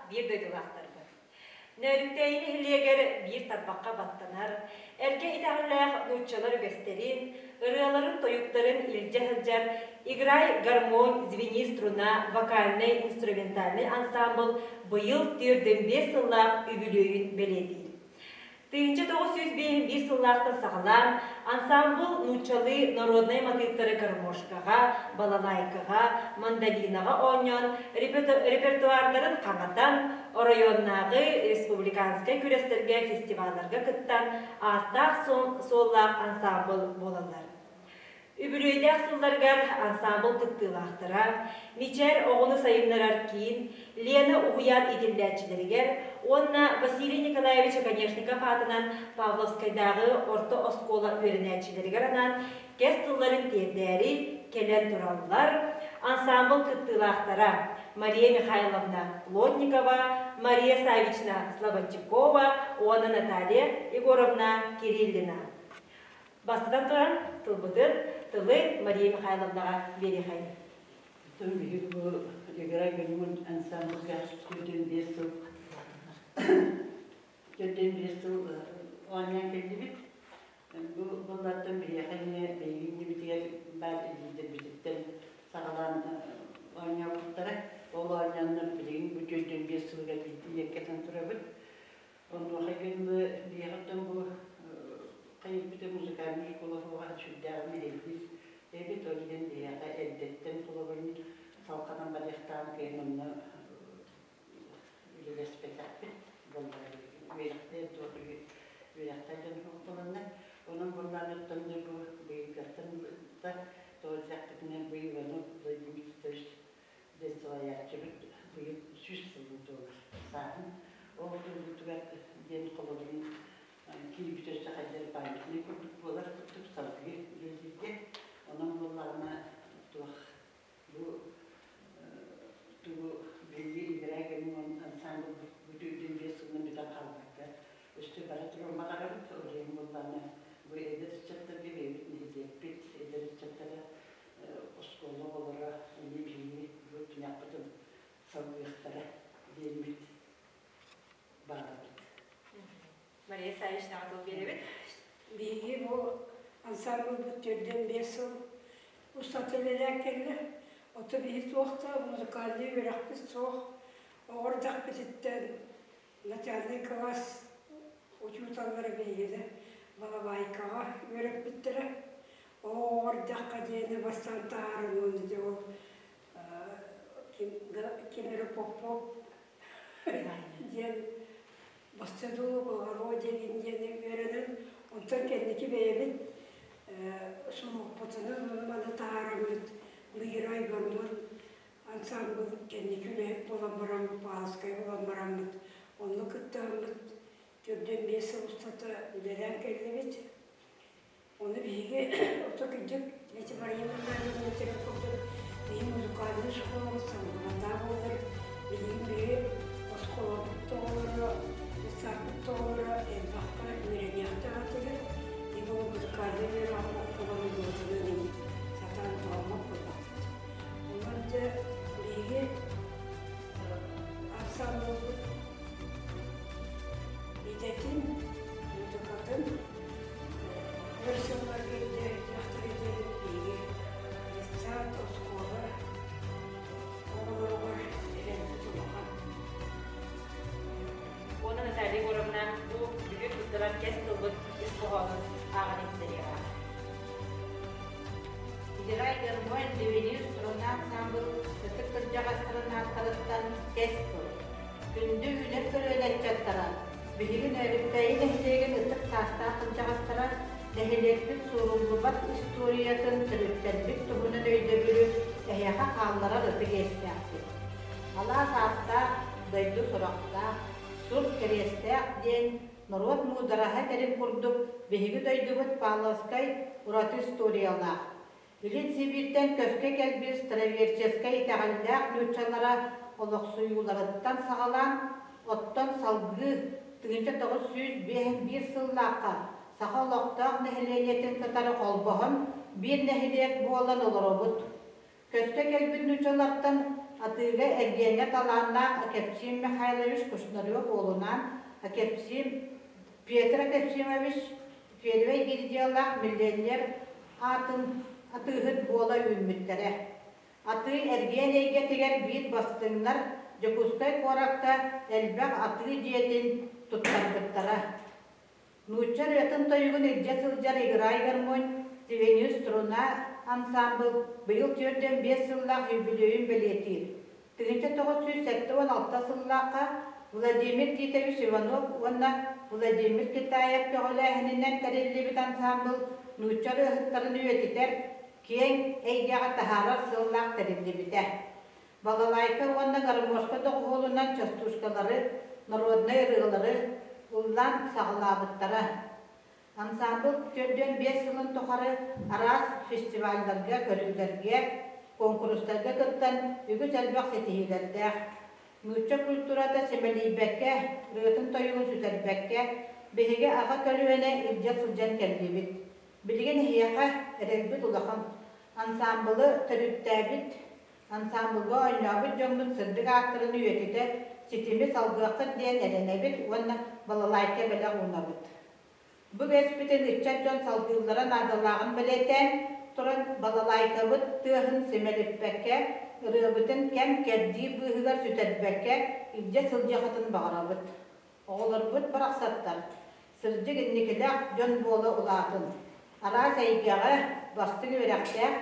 биир дойдулаахтарбыт. Нөөрүктээйи нэһилиэгэр биир тарбахха баттанар, эргэ итэҕэллээх нууччалар үгэстэрин, ырыаларын-тойуктарын илдьэ сылдьар «Играй гармонь, звени струна» вокальнай-инструментальнай ансаамбыл быйыл 45 сыллаах үбүлүөйүн бэлиэтиир. 1951 сыллаахтан саҕалаан ансаамбыл нууччалыы народнай матыыптары гармошкаҕа, балалайкаҕа, мандолинаҕа оонньоон репертуардарын хаҥатан, оройуоннааҕы республиканскай күрэстэргэ, фестивалларга кыттан ааттаах суоллаах ансаамбыл буолаллар. Үбүлүөйдээх сылларыгар ансаамбыл кыттыылаахтара, Мичээр оҕону сайыннарар киин, Лена уһуйаан иитиллээччилэригэр уонна Василий Николаевич Оконешников аатынан Павловскайдааҕы орто оскуола үөрэнээччилэригэр анаан кэс тылларын тиэрдээри кэлэн тураллар. Ансаамбыл кыттыылаахтара Мария Михайловна Плотникова, Мария Савична Слободчикова уонна Наталья Егоровна Кириллина. Бастатан туран, тылбытын тылы Мария Михайловнаҕа биэриэхэйин. Оттон биһиги бу Играй Гармонь ансамбльга 45 сыл 45 сыл оонньоон кэллибит. Бу быллартан биһиэхэ эмиэ биһиги иннибитигэр баар лидербититтэн саҕалаан оонньообуттара. Ол оонньооннор билигин бу 45 сылыгар биирдии турабыт. Онуоха гынны биһиэхэ бу хайыппыта музыкальнай школа суоҕа сүрдээҕин эрэйдиир эбит. Ол иһин биһиэхэ эрдэттэн холобурун салҕанан барыахтаан кыайан онно үлэлэспэтэхпит буоллар үөрэхтэр туох үөрэхтэр дьон суох буоланнар. Онон буоллаан оттон бу быйылгаттан да тоҕо диэтэхпитинэ быйыл Иванов Владимир Титович диэн салайааччыбыт быйыл 100 сылын туолар сааһын. Ол туолуутугар диэн холобурун киирбит өссө хайдах памятник курдук буолар курдук салгыы үлэлииргэ. Онон буоллаҕына туох бу тугу биһиги Играй Гармонь ансамбль бу 45 сылынан бүтэн хаалбакка өссө бара туруон баҕарабыт. Ол иһин буоллаҕына бу эдэр ыччаттарга бэйэбит нэһилиэкпит эдэр ыччаттара оскуола оҕолоро эмиэ биһиги бу туйахпытын салгыахтара диэммит баҕарабыт. Мария Савичнаҕа тыл биэрэбит. Биһиги бу ансамблбыт 45 сыл устата үлэлээн кэллэ. Ото биһи туох да музыкальнай үөрэхпит суох. Оҕо эрдэхпититтэн начальнай класс учууталлара биһигини балалайкаҕа үөрэппиттэрэ. Оҕо эрдэххэ диэни бастаан таһааран уонна дьэ ол ким эрэ Попов диэн Бастадулу Болоро диэн диэни үөрэнэн, онтон кэнники бэйэбит суруукпутунан маны таһаараммыт Играй Гармонь ансамбл кэнники үлэһит буолан бараммыт, Павловскай буолан бараммыт, онно кыттыһаммыт 45 сыл устата үлэлээн кэллибит. Ону биһиги ото кырдьык ити Мария Михайловна этэрин курдук биһи музыкальнай школабыт салгыбатаа буоллар, билигин биһи оскуолабыт оҕолоро, детсадпыт оҕолоро элбэххэ үөрэниэхтээх этилэр. И бу музыкальнай үөрэҕи боппуларын дуотунан сатаан туһаммат буоллахпыт. Онон дьэ биһиги ансамблбыт идэтин, музыкатын өр сылларга илдьэ диэн биһиги детсад, оскуола оҕолоругар эрэлбит улахан. Уонна Наталья Егоровна бу бүгүн туттарар кэс тылбыт ис хоһоонун ааҕан иһиттэриэҕэ. Играй гармонь звени струна ансамбл ытык кырдьаҕастарын ааттарыттан кэс тыл. Күндү үүнэр көлүөнэ ыччаттара, биһиги Нөөрүктээйи нэһилиэгин ытык саастаах кырдьаҕастара нэһилиэкпит суоруллубат историятын, төрүттэрбит туһунан өйдөбүлү эһиэхэ хаалларар ытык иэстээхпит. Алаас ааттаах, дойду сурахтаах, сур кэриэстээх диэн норуот муудараһа этэрин курдук биһиги дойдубут Павловскай ураты историялаах. Илин Сибииртэн көскө кэлбит староверческай итэҕэллээх нууччалара олохсуйууларыттан саҕалаан, оттон салгыы 1951 сыллаахха саха олохтоох нэһилиэнньэтин кытары холбоһон биир нэһилиэк буолан олоробут. Көскө кэлбит нууччалартан атыыга эргиэҥҥэ талааннаах Акепсим Михайлович Кушнарев уолунаан Акепсим Петр Акепсимович первэй гильдиялаах миллионер аатын атыыһыт буола үүммүттэрэ. Атыы-эргиэн эйгэтигэр биир бастыҥнар Дьокуускай куоракка элбэх атыы дьиэтин туттарбыттара. Нуучча ырыатын-тойугун илдьэ сылдьар Играй гармонь, Звеню струна ансаамбыл быйыл 45 сыллаах үбүлүөйүн бэлиэтиир. 1976 сыллаахха Владимир Титович Иванов уонна Владимир Китаев көҕүлээһининэн тэриллибит ансаамбыл нуучча ырыаһыттарын үйэтитэр, киэҥ эйгэҕэ таһаарар сыаллаах тэриллибитэ. Балалайка уонна гармошка доҕуһуолунан частушкалары, народнай ырыалары ыллаан саҕалаабыттара. Ансаамбыл 45 сылын тухары араас фестивалларга, көрүүлэргэ, куонкурустарга кыттан үгүс элбэх ситиһиилэрдээх. Нуучча культурата симэлийбэккэ, ырыатын-тойугун сүтэрбэккэ, биһиги аҕа көлүөнэ илдьэ сылдьан кэллибит. Билигин эһиэхэ эрэлбит улахан. Ансаамбылы төрүттээбит, ансаамбылга оонньообут дьоммут сырдык ааттарын үйэтитэ ситими салгыаххыт диэн эрэнэбит уонна балалайка бэлэх уунабыт. Бу үгэспитин ыччат дьон салгыыллара наадалааҕын бэлиэтээн туран, балалайкабыт тыаһын симэлиппэккэ, ырыабытын кэм-кэрдии быыһыгар сүтэрбэккэ илдьэ сылдьыаххытын баҕарабыт. Оҕолорбут барахсаттар, сырдьык инникилээх дьон буола улаатын, араас эйгэҕэ бастыҥ үөрэхтээх,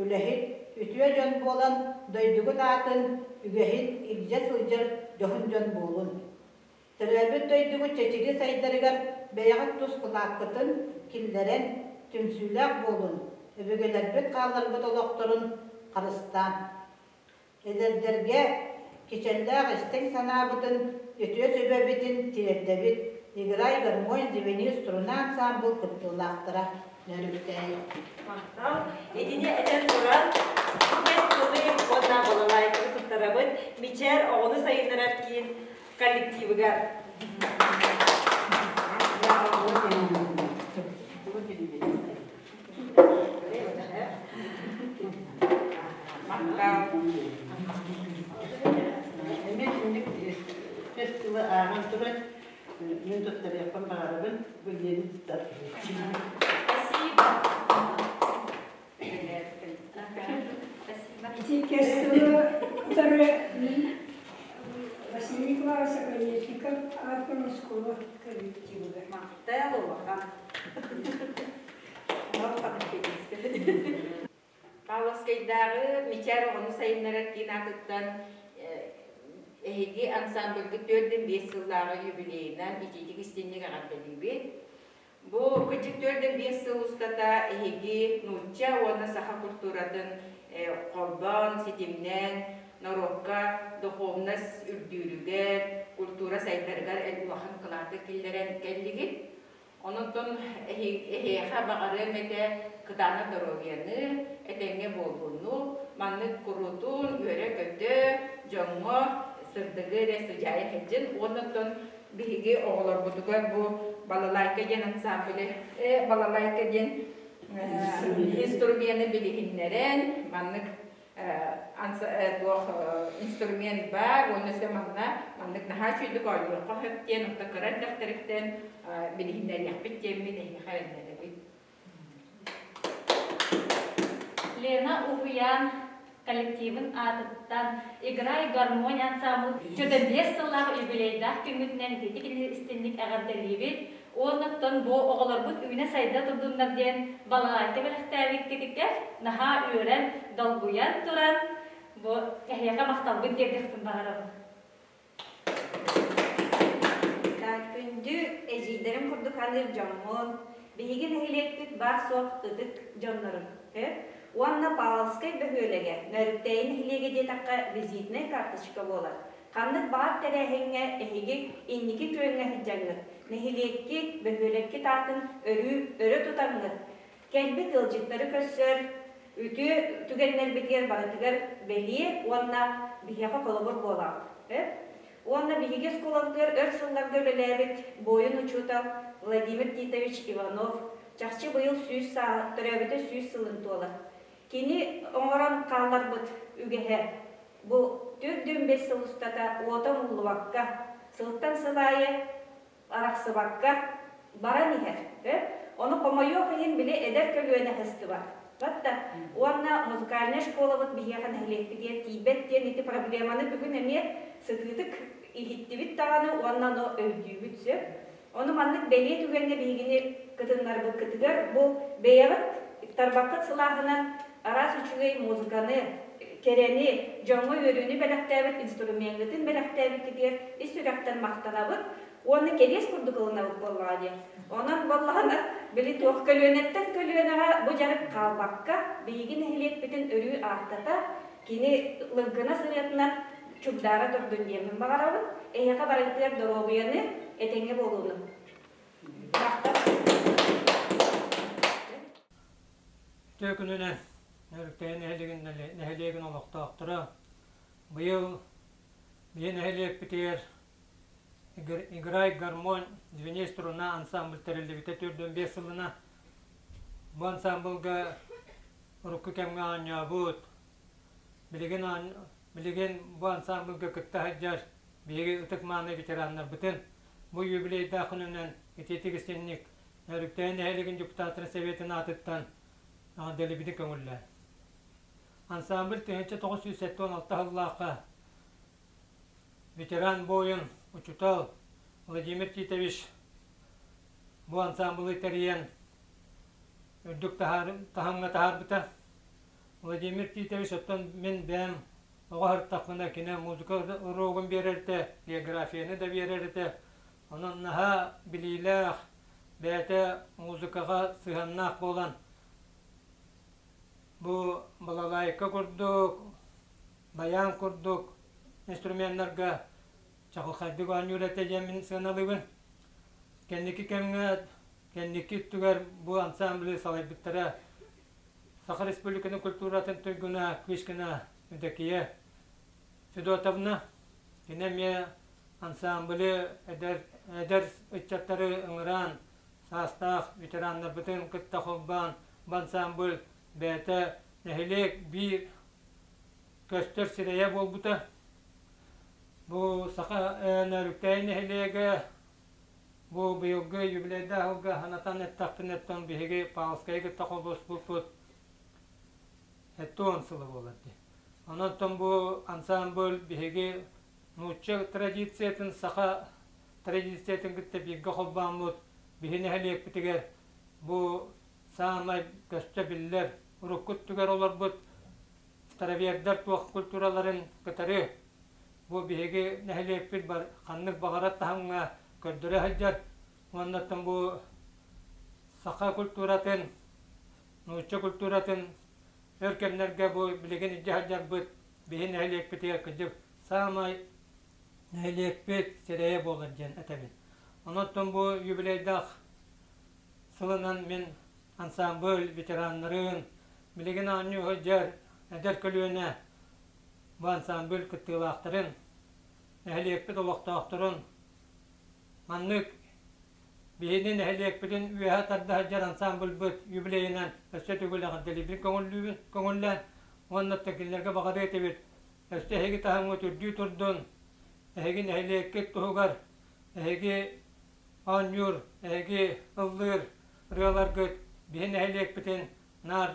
үлэһит, үтүө дьон буолан дойдугут аатын, үгэһин илдьэ сылдьар дьоһун дьон буолун. Төрөөбүт дойдугут чэчири сайдарыгар бэйэҕит тус кылааккытын киллэрэн, түмсүүлээх буолун, өбүгэлэрбит хаалларбыт олохторун харыстаан. Эдэрдэргэ кичэллээх истиҥ санаабытын, үтүө сүбэбитин тиэрдэбит Играй гармонь звени струна ансаамбыл кыттыылаахтара Нөрүктээй. Махтал. Итини этэн туран, бу бэс тылы уонна балалайканы туттарабыт Мичээр оҕону сайыннарар киин коллективыгар. Эмиэ итинник үс тылы ааҕан туран мин туттарыахпын баҕарабын бу диэни туттар. Спасибо. Ити кэс тылы кытары Василий Николаевич Оконешников аатынан оскуола коллективыгар. Махтал улахан. Павловскайдааҕы Мичээр оҕону сайыннарар киин аатыттан эһиги ансамбльгыт 45 сыллааҕы юбилейынан итиитик истинник эҕэрдэлиибит. Бу кырдьык 45 сыл устата эһиги нуучча уонна саха культуратын холбоон, ситимнээн, норуокка духовность үрдүүрүгэр, культура сайдарыгар улахан кылааты киллэрэн кэллигит. Онон эһиэхэ баҕарыам этэ кытаанах доруобуйаны, этэҥҥэ буолууну, маннык куруутун үөрэ-көтө, дьоҥҥо сырдыгы эрэ сыдьаайа сылдьын. Уонна оттон биһиги оҕолорбутугар бу балалайка диэн ансамблы, балалайка диэн инструмены билиһиннэрэн, маннык туох инструмент баар уонна өссө манна маннык наһаа үчүгэйдик оонньуохха сөп диэн онто кыра эрдэхтэриттэн билиһиннэриэхпит диэммин эһиэхэ эрэннэрэбин. Лена уһуйаан коллективын аатыттан Играй гармонь ансамбл 45 сыллаах юбилейдаах күммүтүнэн ититик истинник эҕэрдэлиибит. Уонна бу оҕолорбут үүнэ-сайда турдуннар диэн балалайка бэлэхтээбиккитигэр наһаа үөрэн, долгуйан туран бу эһиэхэ махталбын тиэрдиэхпин баҕарабын. Күндү эдьиийдэрим курдук аныыр дьоммун, биһиги нэһилиэкпит баар-суох ытык дьоннорун уонна Павловскай бөһүөлэгэ Нөрүктээйи нэһилиэгэ диэтэххэ визитнэй карточка буолар. Ханнык баар тэрээһиҥҥэ эһиги инники күөҥҥэ сылдьаҥҥыт, нэһилиэккит, бөһүөлэккит аатын өрүү өрө тутаҥҥыт, кэлбит ыалдьыттары көрсөр үтүө түгэннэрбитигэр барытыгар бэлиэ уонна биһиэхэ холобур буолаҕыт. Уонна биһиги оскуолабытыгар өр сылларга үлэлээбит буойун-учуутал Владимир Титович Иванов чахчы быйыл 100 саа төрөөбүтэ 100 сылын туолар. Кини оҥорон хаалларбыт үгэһэ. Бу 45 сыл устата уота умуллубакка, сылтан сыл аайы арахсыбакка баран иһэр. Ону хомойуох иһин били эдэр көлүөнэ сыстыбат. Батта уонна музыкальнай школабыт биһиэхэ нэһилиэкпитигэр тиийбэт диэн ити проблеманы бүгүн эмиэ сытыытык иһиттибит даҕаны уонна ону өйдүүбүт сөп. Ону маннык бэлиэ түгэҥҥэ биһигини кытыннарбыккытыгар бу бэйэҕит тарбаххыт сылааһынан араас үчүгэй музыканы, кэрэни, дьоҥҥо үөрүүнү бэлэхтээбит инструмеҥҥытын бэлэхтээбиккитигэр ис сүрэхтэн махтанабыт уонна кэриэс курдук ылынабыт буоллаҕа дии. Онон буоллаҕына, били туох көлүөнэттэн көлүөнэҕэ бу дьарык хаалбакка, биһиги нэһилиэкпитин өрүү ааттата, кини лыҥкынас ырыатынан чугдаара турдун диэммин баҕарабын. Эһиэхэ барыгытыгар доруобуйаны, этэҥҥэ буолууну. Үтүө күнүнэн Нөрүктэйэ нэһилиэгин нэһилиэгин олохтоохторо быйыл биһи нэһилиэкпитигэр Играй гармонь звеней струна ансамбль тэриллибитэ 45 сылына бу ансамблга урукку кэмҥэ оонньообут Билигин билигин бу ансамблга кытта сылдьар биһиги ытык-мааны ветераннарбытын бу юбилейдаах күнүнэн итиитик истинник Өрүктэйин нэһилиэгин депутаттарын Советын аатыттан эҕэрдэлиибитин көҥүллээн. Ансамбль 1976 сыллаахха ветеран буойун, учуутал Владимир Титович бу ансамблы тэрийэн үрдүк таһымҥа таһаарбыта. Владимир Титович оттон мин бэйэм оҕо сырыттахпына кини музыка уруогун биэрэр этэ, географияны да биэрэр этэ. Онон наһаа билиилээх, бэйэтэ музыкаҕа сыһыаннаах буолан бу балалайка курдук, баян курдук инструменнарга чаҕылхайдык оонньуур этэ диэн мин сыаналыыбын. Кэнники кэмҥэ, кэнники өттүгэр бу ансамблы салайбыттара Саха Республикатын культуратын туйгуна Кычкина Евдокия Федотовна, кини эмиэ ансамблы эдэр, эдэр ыччаттары ыҥыраан, саастаах ветераннарбытын кытта холбоон, бу ансамбль бэйэтэ нэһилиэк биир көстөр сирэйэ буолбута. Бу Саха Нөрүктээй нэһилиэгэ Бу быйылгы юбилейдаах сылга санатан эттэхпинэ, оттон биһиги Павловскайы кытта холбоспуппут 70 сыла буолар дии. Онон бу ансамбль биһиги нуучча традициятын, саха традициятын кытта бииргэ холбооммут биһи нэһилиэкпитигэр бу саамай көстө биллэр урукку өттүгэр олорбут старовердар туох культураларын кытары Бу биһиги нэһилиэкпит бар ханнык баҕарар таһымҥа көрдөрө сылдьар уонна оттон бу саха культуратын, нуучча культуратын өр кэмнэргэ бу билигин илдьэ сылдьарбыт биһи нэһилиэкпитигэр кырдьык саамай нэһилиэкпит сирэйэ буолар диэн этэбин. Онон бу юбилейдаах сылынан мин ансамбль ветераннарын, билигин оонньуу сылдьар эдэр көлүөнэ Бу ансамбль кыттыылаахтарын, нэһилиэкпит олохтоохторун маннык биһини нэһилиэкпитин үөһэ тарда сылдьар ансамбльбыт юбилейынан өссө төгүл эҕэрдэлиибин көҥүллүүбүн көҥүллээн уонна кинилэргэ баҕарыа этибит өссө эһиги таһымҥыт үрдүү турдун эһиги нэһилиэккит туһугар эһиги оонньуур эһиги ыллыыр ырыаларгыт биһи нэһилиэкпитин наар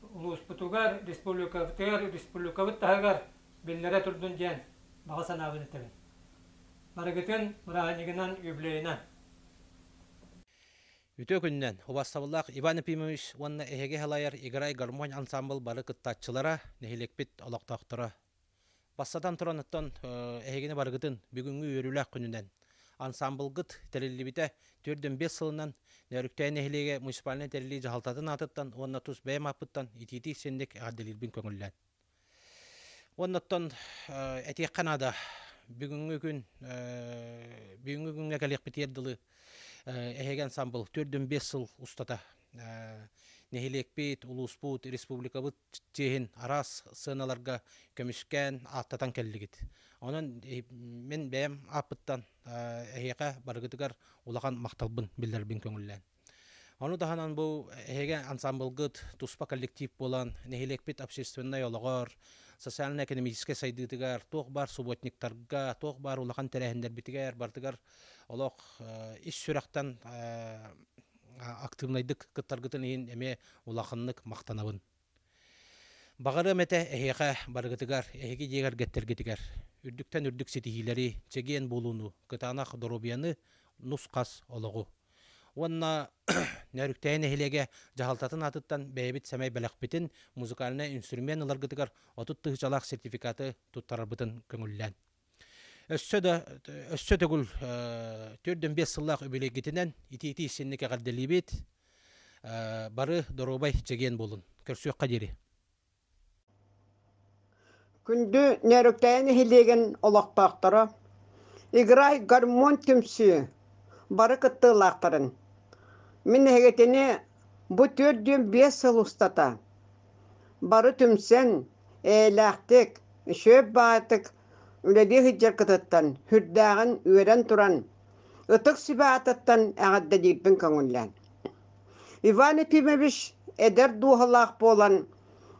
улууспутугар, республикабытыгар, республикабыт таһыгар биллэрэ турдун диэн баҕа санаабын этэбин. Барыгытын бырааһынньыгынан, юбилейынан! Үтүө күнүнэн, убастабыллаах Иван Ефимович уонна эһиги салайар Играй гармонь ансамбл бары кыттааччылара, нэһилиэкпит олохтоохторо. Бастатан туран, оттон эһигини барыгытын бүгүҥҥү үөрүүлээх күнүнэн ансамблгыт тэриллибитэ 45 сылынан Нөөрүктээн нэһилиэгэ муниципальнай тэриллии дьаһалтатын аатыттан уонна тус бэйэм ааппыттан итиитик синник эҕэрдэлиирбин көҥүллээн. Уонна оттон этиэххэ наада, бүгүҥҥү күн бүгүҥҥү күҥҥэ кэлиэхпитигэр дылы эһиги ансамбл 45 сыл устата нэһилиэкпит, улууспут, республикабыт чиэһин араас сыаналарга көмүскээн, ааттатан кэллигит. Онон мин бэйэм ааппыттан эһиэхэ барыгытыгар улахан махталбын биллэрбин көҥүллээн. Ону таһынан бу эһиги ансамблгыт туспа коллектив буолан, нэһилиэкпит общественнай олоҕор, социально-экономическай сайдыытыгар, туох баар субботниктарга, туох баар улахан тэрээһиннэрбитигэр барытыгар олох ис сүрэхтэн активнайдык кыттаргытын иһин эмиэ улаханнык махтанабын. Баҕарыам этэ эһиэхэ барыгытыгар, эһиги дьиэ кэргэттэргитигэр үрдүктэн үрдүк ситиһиилэри, чэгиэн буолууну, кытаанах доруобуйаны, нус-хас олоҕу. Уонна Нөөрүктэйэ нэһилиэгэ дьаһалтатын аатыттан бэйэбит сэмэй бэлэхпитин музыкальнай инструмент ыларгытыгар 30 тыһыынчалаах сертификаты туттарарбытын көҥүллээн. Өссө да өссө төгүл 45 сыллаах үбүлүөйгүтүнэн итии-итии синник эҕэрдэлиибит. Бары доруобай чэгиэн буолун. Көрсүөххэ диэри. Күндү Нөөрүктэйэ нэһилиэгин олохтоохторо, Играй гармонь түмсүү бары кыттыылаахтарын, мин эһигитини бу 45 сыл устата бары түмсэн, эйэлээхтик, үчүгэй баҕайытык үлэлии сылдьаргытыттан сүрдээҕин үөрэн туран, ытык сүбэ аатыттан эҕэрдэлиирбин көҥүллээн. Иван Ефимович эдэр дууһалаах буолан,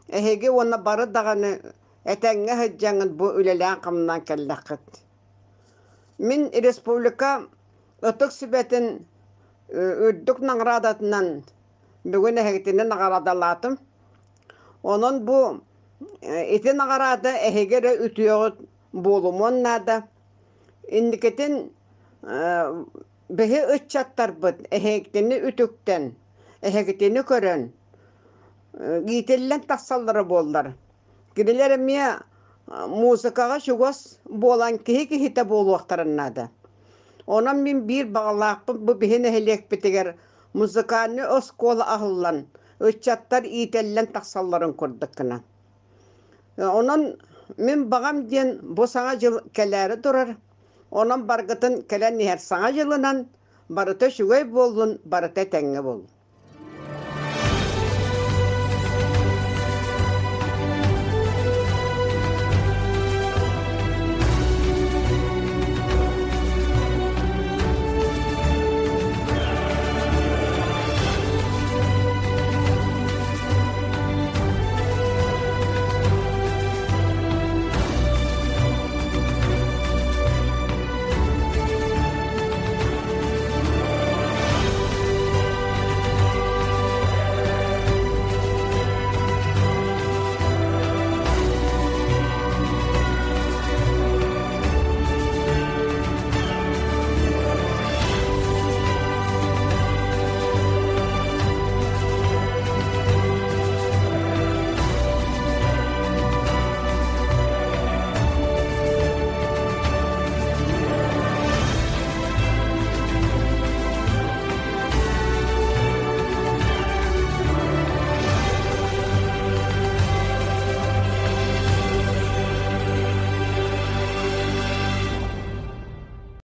эһиги уонна бары даҕаны этэҥҥэ сылдьаҥҥыт бу үлэлээн-хамнаан кэллэххит. Мин республика Ытык Сүбэтин үрдүк наҕараадатынан бүгүн эһигитини наҕараадалаатым. Онон бу ити наҕараада эһиги эрэ үтүөҕүт буолумуон наада. Инникитин биһи ыччаттарбыт эһигитини үтүктэн, эһигитини көрөн иитиллэн тахсаллара буоллар. Кинилэр эмиэ музыкаҕа чугас буолан киһи киһитэ буолуохтарын наада. Онон мин биир баҕалаахпын бу биһи нэһилиэкпитигэр музыкальнай оскуола аһыллан, ыччаттар иитэллэн тахсалларын курдук гына. Онон мин баҕам диэн бу Саҥа дьыл кэлээри турар, онон баргытын кэлэн иһэр Саҥа дьылынан барыта үчүгэй буоллун, барыта этэҥҥэ буоллун.